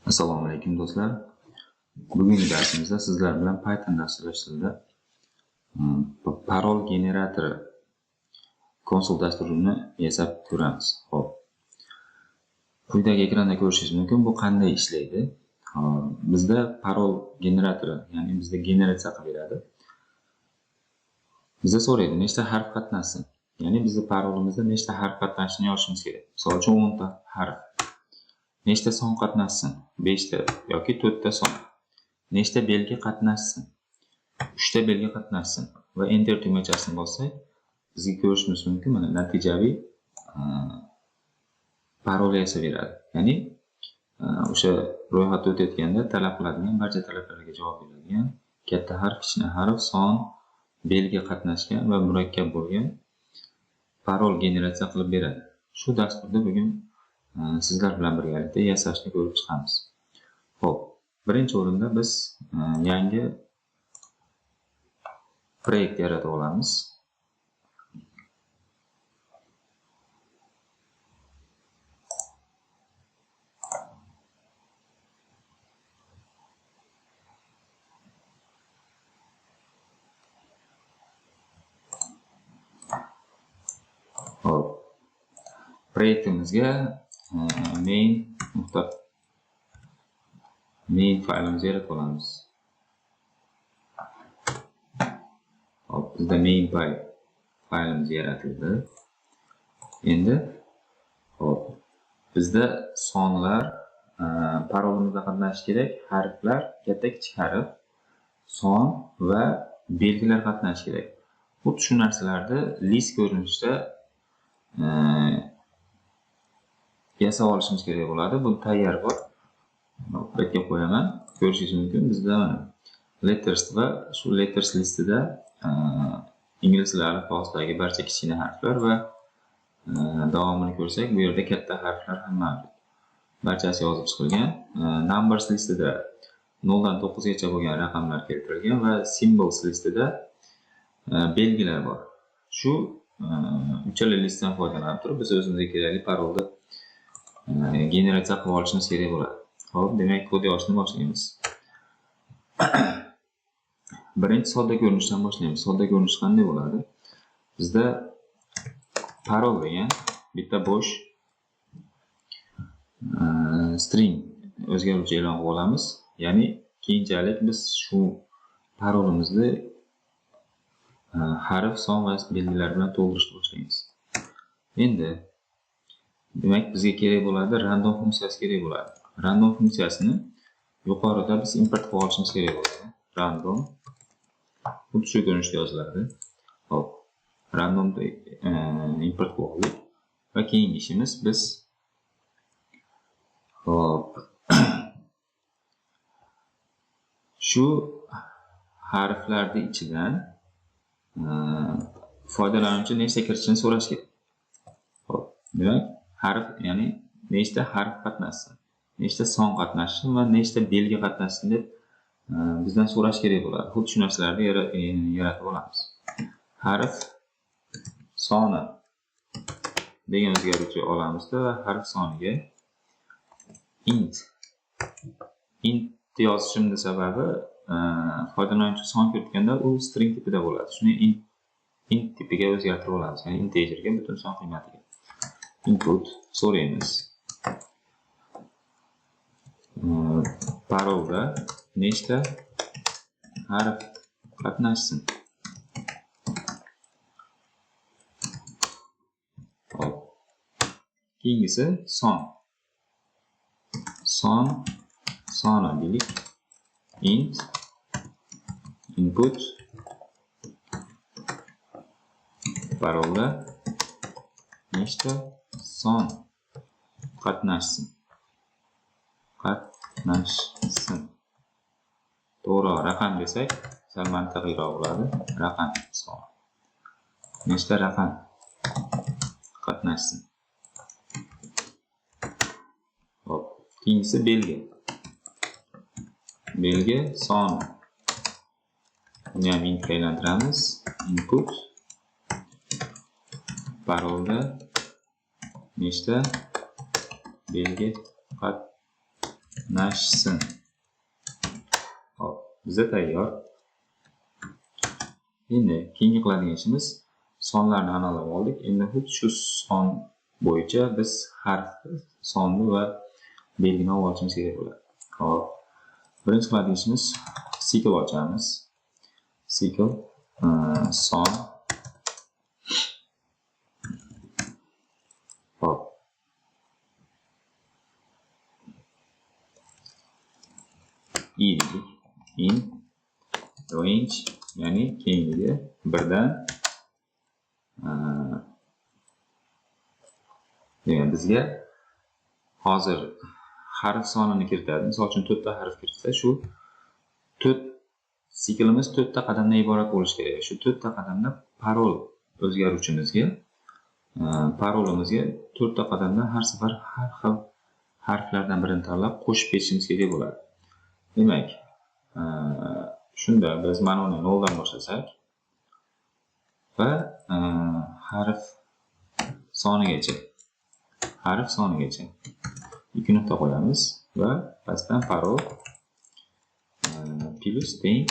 Assalomu alaykum do'stlar. Bugungi darsimizda sizlar bilan Python dasturlashtirida parol generatori konsol dasturini yasab ko'ramiz. Xo'p. Quyidagi ekranda ko'rishingiz mumkin, bu qanday ishlaydi? Bizda parol generatori, ya'ni bizda generatsiya qilib beradi. Bizda so'raydi, nechta harf qatnashsin? Ya'ni bizda parolimizda nechta harf qatnashishini yozishimiz kerak. Misol uchun 10 ta harf. Nechta son qatnashsin? 5 ta yoki 4 ta son. Nechta belgi qatnashsin? 3 ta belgi qatnashsin va enter tugmachasini bossak, bizga ko'rishimiz mumkin, mana natijaviy parol yasab beradi. Ya'ni o'sha ro'yxatda o'tayotganda talab qiladigan barcha talablarga javob beradigan katta harf, kichkina harf, son, belgi qatnashgan va murakkab bo'lgan parol generatsiya qilib beradi. Shu dasturda bugun sizlar bilan birgalikda yasashni ko'rib chiqamiz. Xo'p, birinchi o'rinda biz yangi proyekt yaratib olamiz. Xo'p, proyektimizga main main faylimizni yaratib olamiz. Hop, bizda main faylimiz yaratildi. Endi hop, bizda sonlar parolimizda qatnashishi kerak, harflar, katta kichik harf, son va belgilar qatnashishi kerak. Xuddi shu narsalarni list ko'rinishida yasab olishimiz kerak bo'ladi. Bu tayyor bor. Bu yerga qo'yaman. Ko'rishingiz mumkin, bizda mana letters va shu letters listida ingliz tili alifbosidagi barcha kichkina harflar va davomini ko'rsak, bu yerda katta harflar ham mavjud. Barchasi yozib chiqilgan. Numbers listida 0 dan 9 gacha bo'lgan raqamlar keltirilgan va symbols listida belgilar bor. Shu uchala listdan foydalanib turib, biz o'zimizga kerakli parolni generatsiya qilib olishimiz kerak bo'ladi. Xo'p, demak, kod yozishni boshlaymiz. Birinchi sodda ko'rinishdan boshlaymiz. Sodda ko'rinish qanday bo'ladi? Bizda parol degan bitta bo'sh string o'zgaruvchi e'lon qilib olamiz. Ya'ni keyinchalik biz shu parolimizni harf, son va belgilar bilan to'ldirishni boshlaymiz. Endi demak, bizga kerak bo'ladi random funksiyasi kerak bo'ladi. Random funksiyasini yuqorida biz import qilib olishimiz kerak bo'ladi. Random xuddi shu ko'rinishda yoziladi. Xo'p, randomni import qilib oldik va keyingi ishimiz biz hop shu harflarning ichidan foydalanuvchi nechta kiritishini so'rash kerak. Xo'p, demak, harf, ya'ni nechta harf qatnashsin, nechta son qatnashsin va nechta belgi qatnashsin deb bizdan so'rash kerak bo'ladi. Xuddi shu narsalarni yaratib olamiz. Harf soni degan o'zgaruvchi olamizda va harf soniga int int yozishimning sababi foydalanuvchi son kiritganda u string tipida bo'ladi. Shuni int tipiga o'zgartirib olamiz, ya'ni integerga, butun son qiymatiga. Input so'raymiz. Parolda nechta harf qatnashsin? Hop. Keyingisi son. Son soni deylik. Int input parolda nechta son qatnashsin? Qatnashsin. To'g'ri, raqam desak sal mantiqliroq bo'ladi. Raqam son. Nechta raqam qatnashsin? Hop, keyingisi belgi. Belgi son. Buni ham intga aylantiramiz. Input parolda nechta belgi Qatnashsin. Hop, bizda tayyor. Endi keyingi qiladigan ishimiz sonlarni aniqlab oldik. Endi xuddi shu son bo'yicha biz harf, sonni va belgini olishimiz kerak bo'ladi. Hop. Birinchi qiladigan ishimiz sikl ochamiz. Sikl son. Hop. I dedik. In range, ya'ni kengligi birdan demak bizga hozir harf sonini kiritadi. Misol uchun 4 ta harf kiritsa, shu 4 siklimiz 4 ta qadamdan iborat bo'lishi kerak. Shu 4 ta qadamda parol o'zgaruvchimizga, parolimizga 4 ta qadamdan har safar har xil harflardan birini tanlab qo'shib ketishimiz kerak bo'ladi. Demak, shunda biz mana uni 0 dan boshlasak va harf sonigacha 2 nuqta qo'yamiz va pastdan parol plus teng.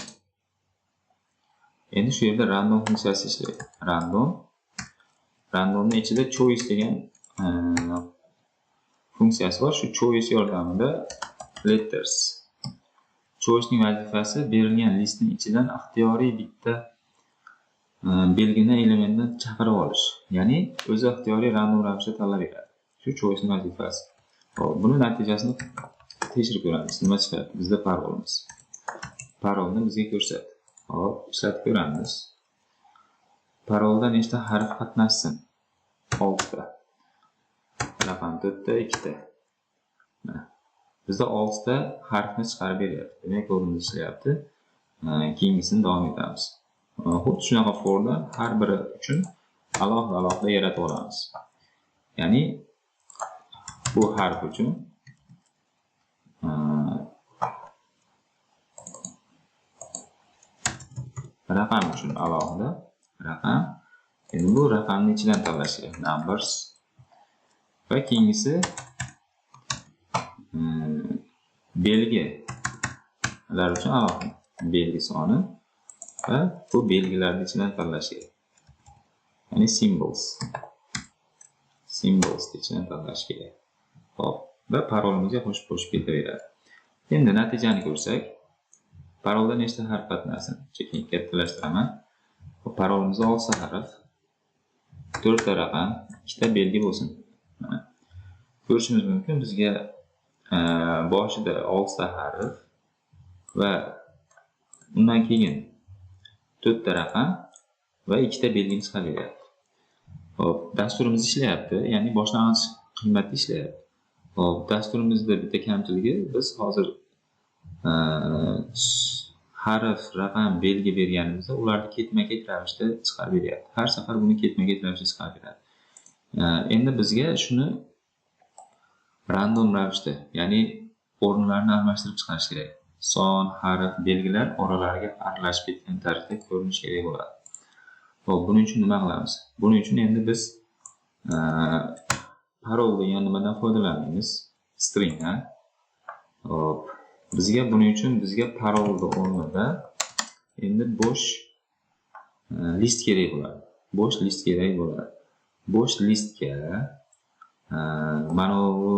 Endi shu yerda random funksiyasi ishlaydi. Randomning ichida choice degan funksiyasi bor. Shu choice yordamida letters. Choicening vazifasi berilgan listning ichidan ixtiyoriy bitta belgini, elementni chaqirib olish. Ya'ni o'zi ixtiyoriy random ravishda tanlab beradi. Shu choicening vazifasi. Xo'p, buni natijasini tekshirib ko'ramiz. Nima chiqadi? Bizda parolimiz. Parolni bizga ko'rsatdi. Xo'p, ishlatib ko'ramiz. Parolda nechta harf qatnashsin? 6 ta. Raqam 4 ta, 2 ta. Bizda 6 ta harfni chiqarib beryapti. Demak, kodimiz ishlayapti. Keyingisini davom etamiz. Xuddi shunaqa forda har biri uchun alohida-alohida yaratib olamiz. Ya'ni bu harf uchun raqam uchun alohida raqam. Endi bu raqamni ichidan tanlash kerak. Numbers va keyingisi belgilar uchun alohida belgi soni va bu belgilarni ichidan tanlash kerak. Ya'ni symbols. Symbols ichidan tanlash kerak. Xo'p, va parolimizga qo'shib ketaveradi. Endi natijani ko'rsak, parolda nechta harf qatnasin? Chekini kattalashtiraman. Parolimizda 6 ta harf, 4 ta raqam, 2 ta belgi bo'lsin. Mana ko'rishimiz mumkin, bizga boshida 6 ta harf va undan keyin 4 ta raqam va 2 ta belgini chiqarib beryapti. Xo'p, dasturimiz ishlayapti, ya'ni boshlang'ich qiymati ishlayapti. Xo'p, dasturimizda bitta kamchiligi, biz hozir harf, raqam, belgi berganimizda ularni ketma-ket ravishda chiqarib beryapti. Har safar buni ketma-ket ravishda chiqarib beradi. Endi bizga shuni random ravishda, ya'ni o'rinlarini almashtirib chiqarish kerak. Son, harf, belgilar oralariga aralashib ketgan tarzda ko'rinishi kerak bo'ladi. Xo'p, buning uchun nima qilamiz? Buning uchun endi biz parol degan nimadan foydalanamiz? Stringdan. Xo'p, bizga buning uchun bizga parolni o'rnida endi bo'sh list kerak bo'ladi. Bo'sh list kerak bo'ladi. Bo'sh listga mana bu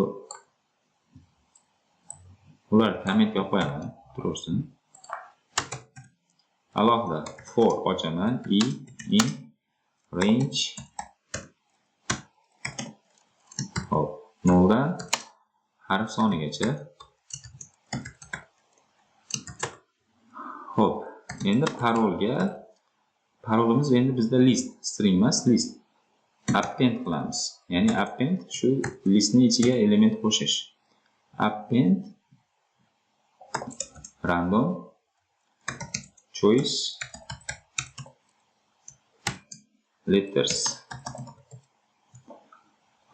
ular kommentga qo'yaman, tursin. Alohida for ochaman, i in range. Hop, 0 dan harf sonigacha. Hop, endi parolga, parolimiz endi bizda list, string emas, list. Append qilamiz. Ya'ni append shu listning ichiga element qo'shish. Append random choice letters.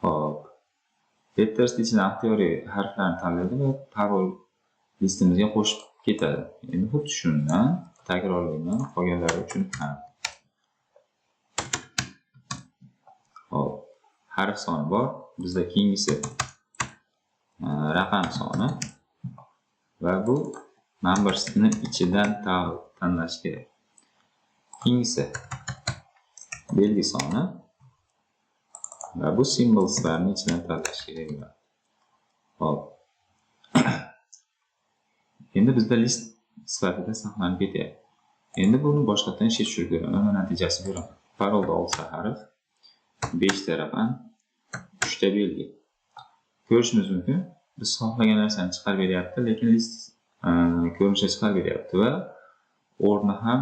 Hop. Letters ichidan ixtiyoriy harflarni tanlaydi va parol listimizga qo'shib ketadi. Endi xuddi shundan takrorlayman qolganlari uchun ham. Hop, harf soni bor. Bizda keyingisi raqam soni. Va bu numbersni ichidan tanlash kerak. Keyingisi belgi soni va bu symbolslarni ichidan tanlash kerak bo'ladi. Xo'p. Endi bizda list sifatida saqlanib ketyapti. Endi buni boshqatdan ishga tushirib ko'raman va natijasini ko'raman. Parolda 6 ta harf, 5 ta raqam, 3 ta belgi. Ko'rishimiz mumkin, biz xohlagan narsani chiqarib beryapti, lekin list ko'rinishda chiqarib beryapti va o'rni ham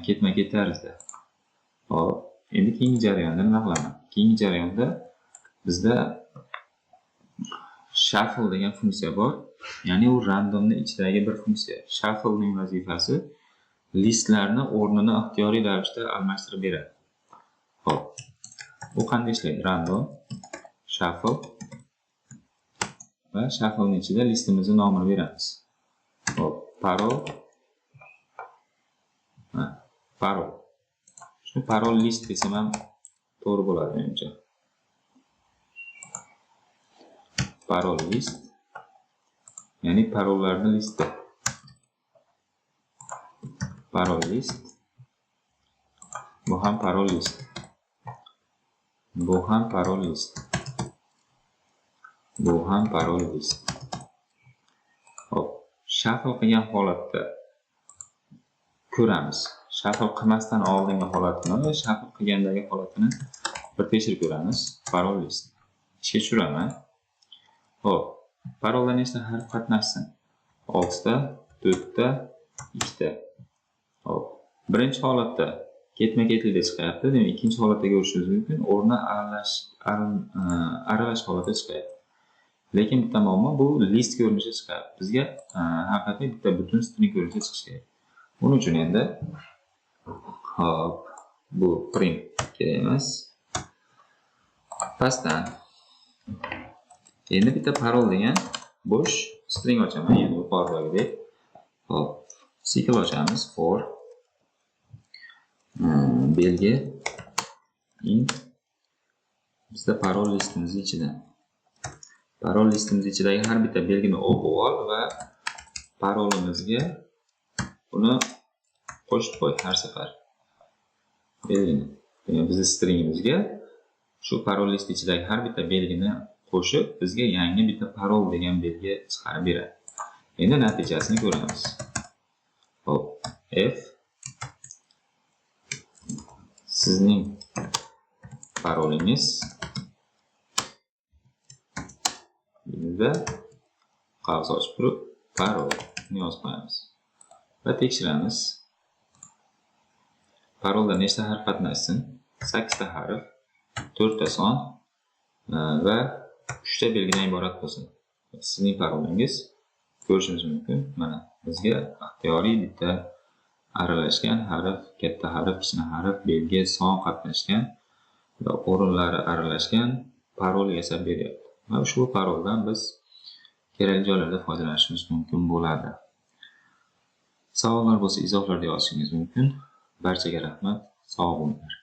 ketma-ket tarzda. Xo'p, endi keyingi jarayonda nima qilaman? Keyingi jarayonda bizda shuffle degan funksiya bor. Ya'ni u randomni ichidagi bir funksiya. Shufflening vazifasi listlarni o'rnini ixtiyoriy ravishda almashtirib beradi. Xo'p. U qanday ishlaydi? Random shuffle va shufflening ichida listimizni nomini beramiz. Xo'p, parol. Ha, parol. Shu parol list desam ham to'g'ri bo'ladi menimcha. Parol list, ya'ni parollarni listi. Parol list. Bu ham parol list. Bu ham parol list. Bu ham parol list. Xo'p, shuffle qilgan holatda ko'ramiz. Shuffle qilmasdan oldingi holatini va shuffle qilgandagi holatini bir tekshirib ko'ramiz. Parol list. Ishga tushiraman. Xo'p, parolda nechta harf qatnashsin? 6 ta, 4 ta, 2 ta. Xo'p, birinchi holatda ketma-ketlikda chiqyapti. Demak, ikkinchi holatda ko'rishimiz mumkin, o'rni aralash holatda chiqyapti. Lekin bitta muammo, bu list ko'rinishida chiqyapti. Bizga haqiqiy bitta butun string ko'rinishida chiqishi kerak. Buning uchun endi, xo'p, bu print kerak emas. Pastdan endi bitta parol degan bo'sh string ochaman, ya'ni yuqoridagidek. Xo'p, sikl ochamiz, for belgi in bizda parol listimiz ichida. Parol listimiz ichidagi har bitta belgini o'qib ol va parolimizga buni qo'shib qo'y har safar. Belgini. Demak, bizni stringimizga shu parol list ichidagi har bitta belgini qo'shib, bizga yangi bitta parol degan belgi chiqarib beradi. Endi natijasini ko'ramiz. Xo'p, f sizning parolingiz deymiz, qavs ochib turib parolni yozib qo'yamiz va tekshiramiz. Parolda nechta harf qatnashsin? 8 ta harf, 4 ta son va 3 ta belgidan iborat bo'lsin. Sizning parolingiz, ko'rishimiz mumkin. Mana bizga ixtiyoriy bitta aralashgan harf, katta harf, kichkina harf, belgi, son qatnashgan va o'rinlari aralashgan parol yasab beryapti. Va ushbu paroldan biz kerakli joylarda foydalanishimiz mumkin bo'ladi. Savollar bo'lsa, izohlarda yozishingiz mumkin. Barchaga rahmat. Sog' bo'linglar.